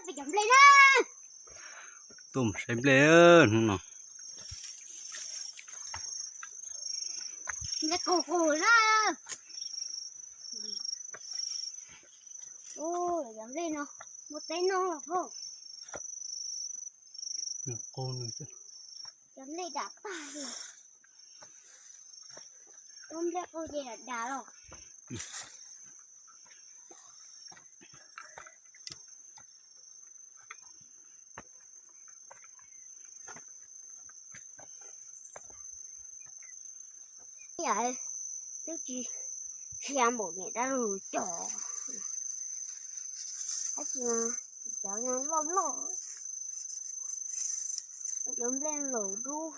Cov nplej na. Tuaj mus saib nplej hnub no. Nplej qus qus na. Ua cov nplej no muaj teeb no los hauj. Qus nws xwb. Cov nplej dam tag li. Muaj nplej qus ces dam dam los. Yam twb tsis tshia npaum niam dab laug cov, tab sis mas cov no loj loj, cov nplej laus dub.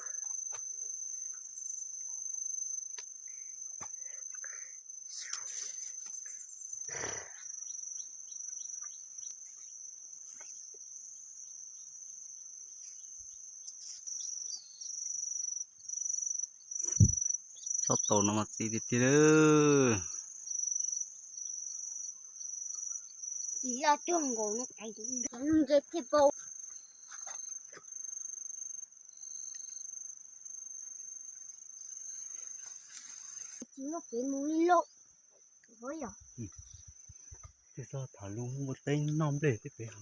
Tsob taus no mas txi tiag tiag lawm. Tsis loj cuag nkaus no, nce thiaj paub. Tsis muaj kev mus li lawm. Yog twb txhob tham lus, muaj teeb noj nplej thiab peb ho.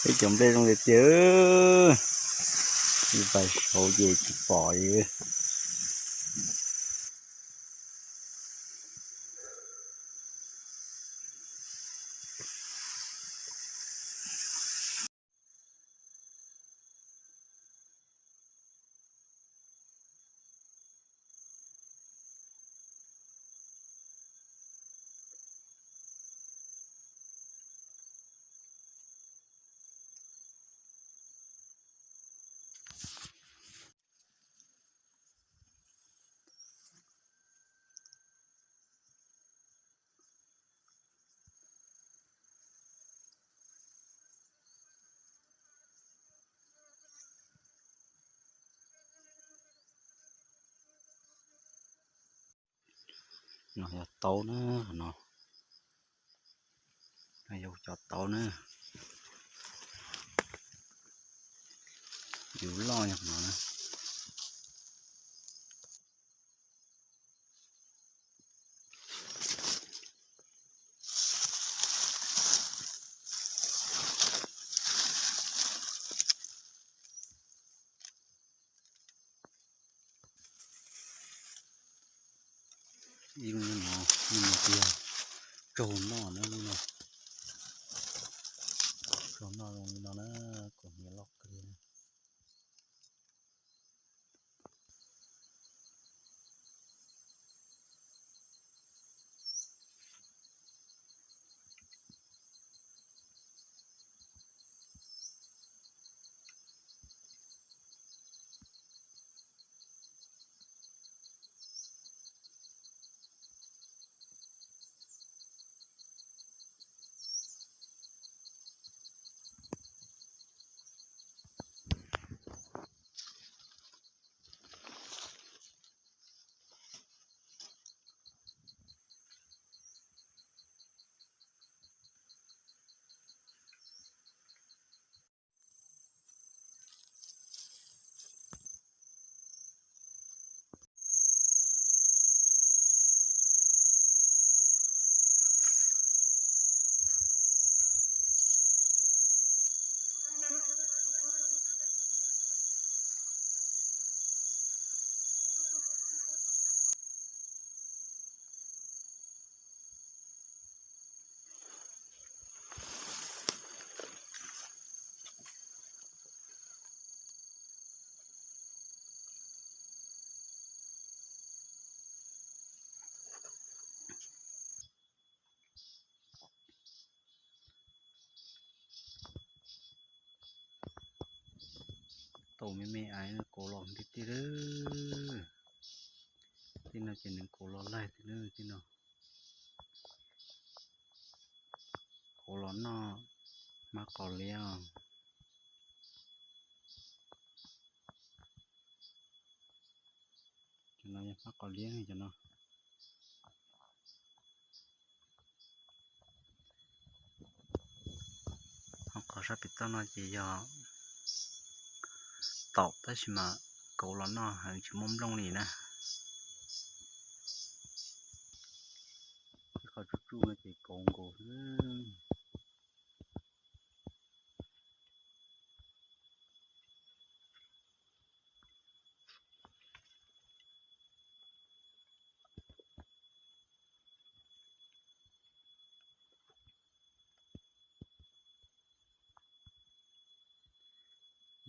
Ib cov nplej zoo li tiag, ib pais saud ces tsis pom li. No yog taub na, no, no yog cov taub na. Yus loj yog no na. Ib lub no, lub no tiag, tsaug noj na lub no. Tsaug noj zoo li no na, kuv hniav loj kawg li. Tau me me aiv no kauv los ntiag tiag lawm. Tej no ces nws kauv los laig tiag lawm tej no. Kauv los noj hmab qos liab os. Cov no yog hmab qos liab cov no. Ho qhov sab pem toj no ces yog taum tab sis mas kauv los noj heev tsis muaj nplooj li na. Qhov tsuj tsuj no ces kauv nkaus xwb.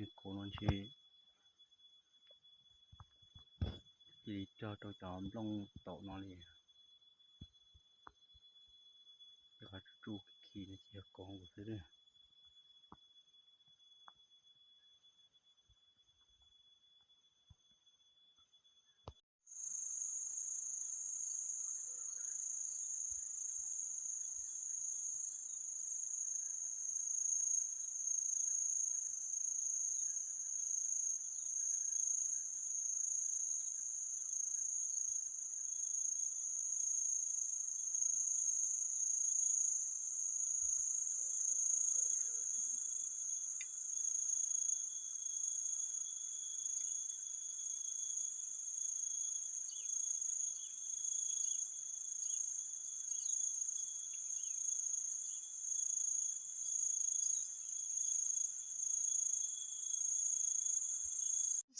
Nws kauv no ntshe cia li rog rau cov nplooj taum no li. Tej qhov tsuj tsuj khi no ces yog kauv nkaus xwb.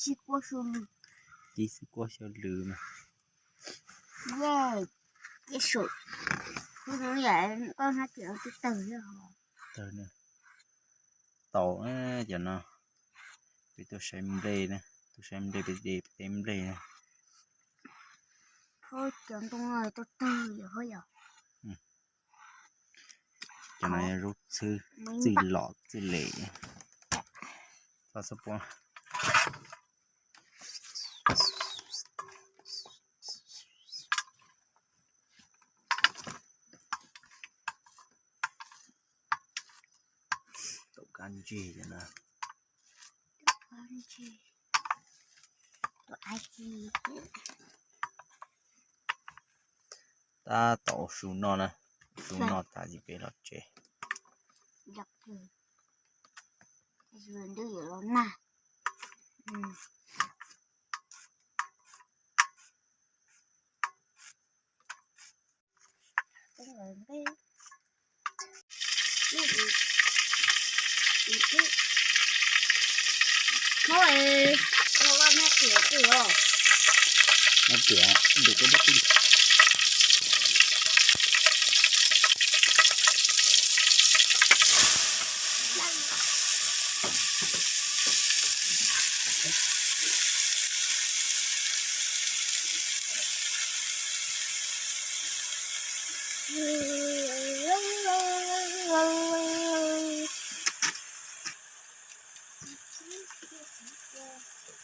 Tib xwb kuaj xyaw lws mas. Yej, yej sum, kuv hnub yam koj hab tias tib tawg. Tawg na. Tau na, cov no peb tuaj saib nplej na, tuaj saib nplej peb de peb teb nplej na. Cov ntoo no tau tawg yom, yom. Cov no yog zaub txhwb, txwj lom txwj lem. Txhob xub puab. Taum kab ntseg na. Tab tom ua su noj na, ua su noj tas ces peb los tsev.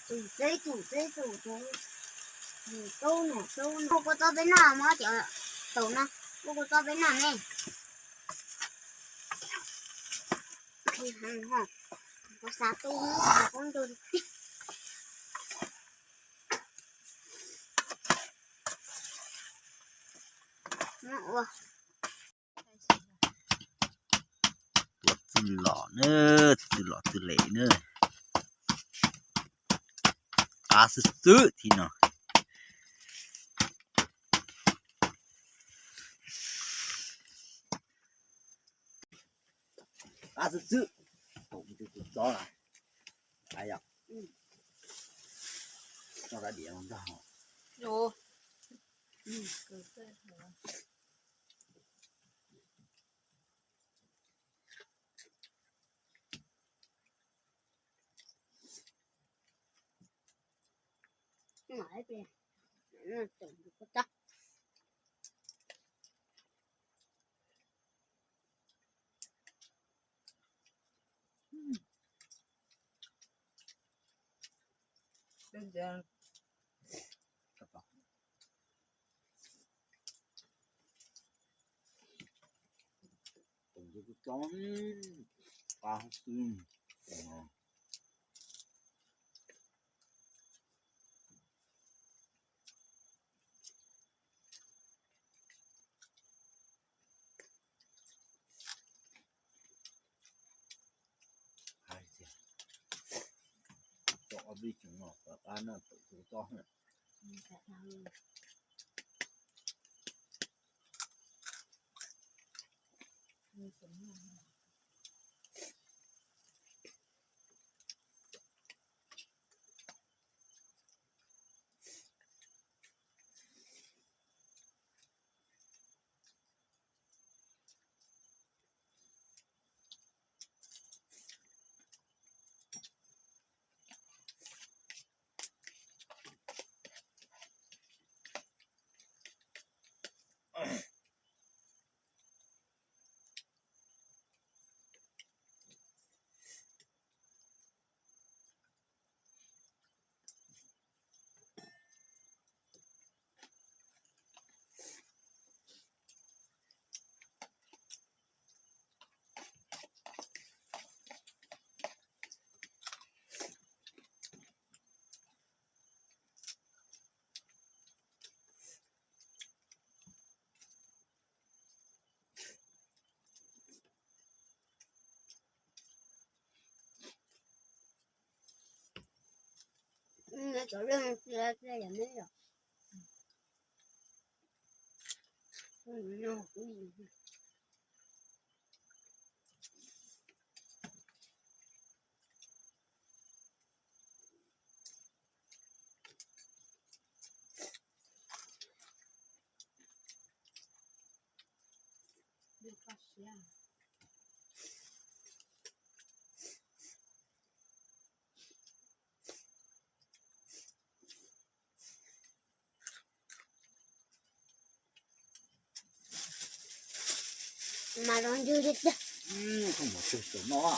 Tus teb tus teb tus teb, tus tub tus tub, muaj kua txob peb noj, muab cov taum no, muaj kua txob peb noj ne. Kuv xav tu, kuv ntu. Tua txwj lom na, txwj lom txwj lem na. Qab xwb xwb thib no. Qab xwb xwb. Tau tus txob na. Qab yom. Tso rab diav los ntag. Mas los ntswg tiag tiag. Koj mus tswg cov no.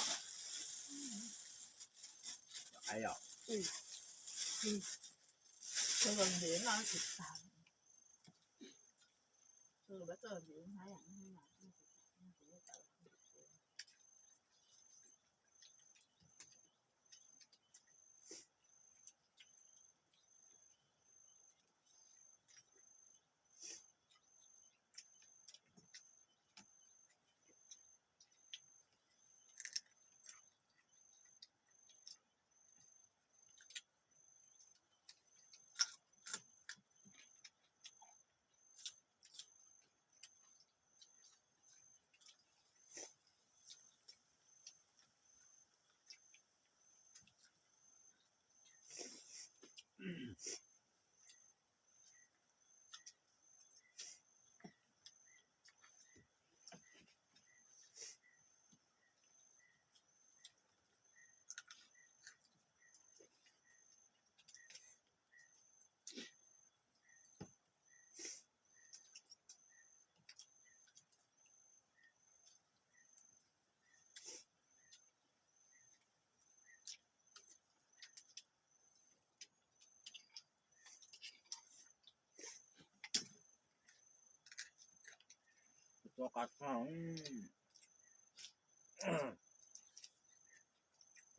Tsob qab tshaj,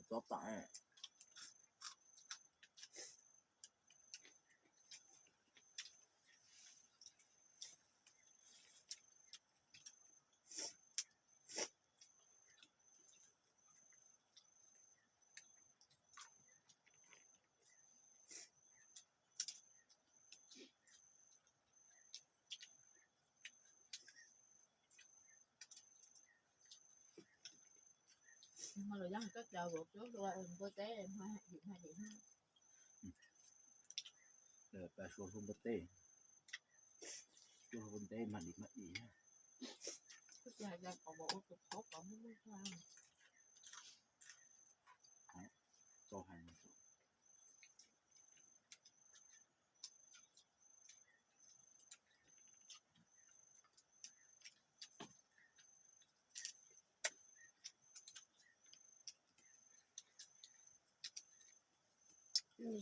tsob tam. Mas los yog koj cov vauv cuab hlua npua teb, dim hais dim. Pas suav hlua npua teb, cuab hlua npua teb mas dim mas dim. Koj tsis hais tias kom vauv ua tus qhaub kom muaj muaj tag. Txo hais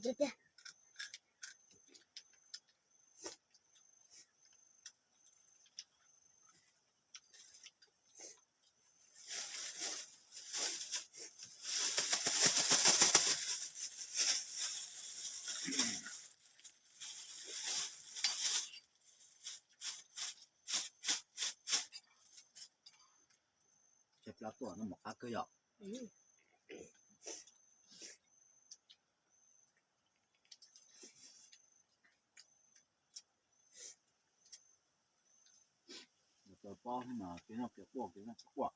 tiag tiag. Tej plab tuaj no mas qab kawg yom. Tau pob mas kev noj kev quaj kev noj kev quaj.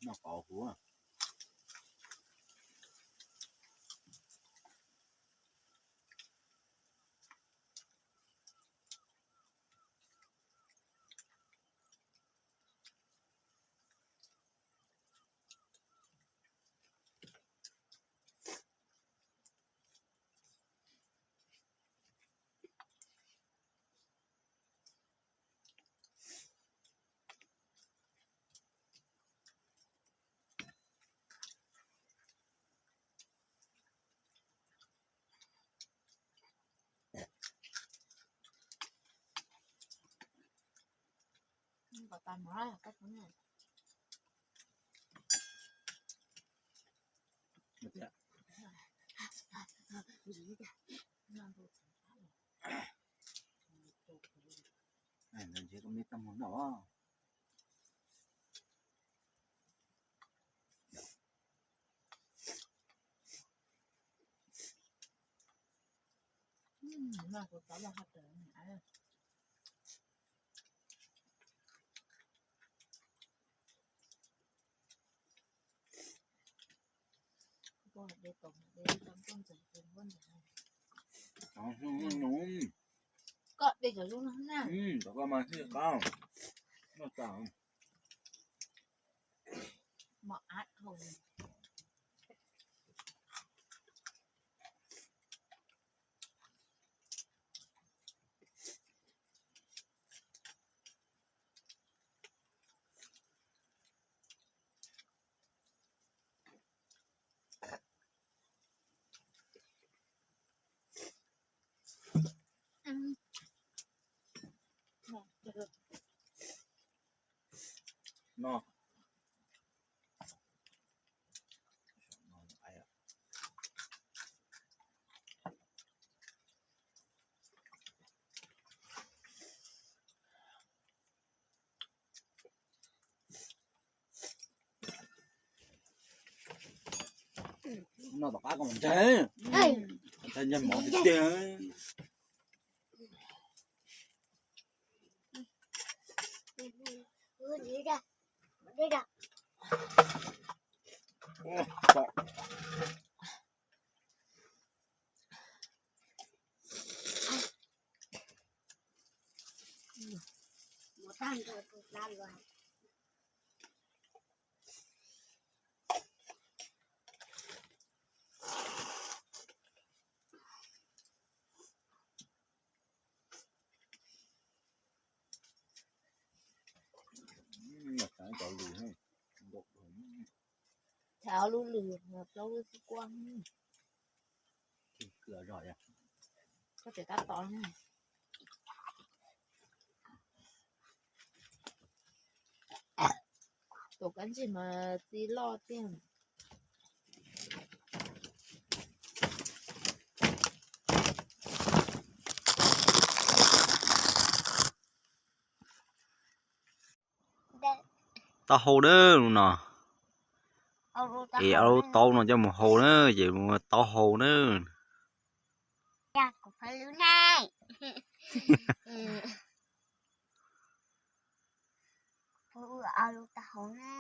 Noj qos huv. Ntshe koj me tag mus noj. Koj de cov zoo no na. Cov koj mas thiaj qab. Noj tas. Mov ab dhau. No. Noj tom qab koj mus ntseeg, ntseeg mov tiag tiag. Thaum lub lws plaub lub xib kuab. Koj tseem tab tom. Tuav kab ntsej mas txi loj tiag. Taub hau na, no. Es ob lub taub no coj mus hau na, ces mus taub hau na. Kuv ua ob lub taub hau na.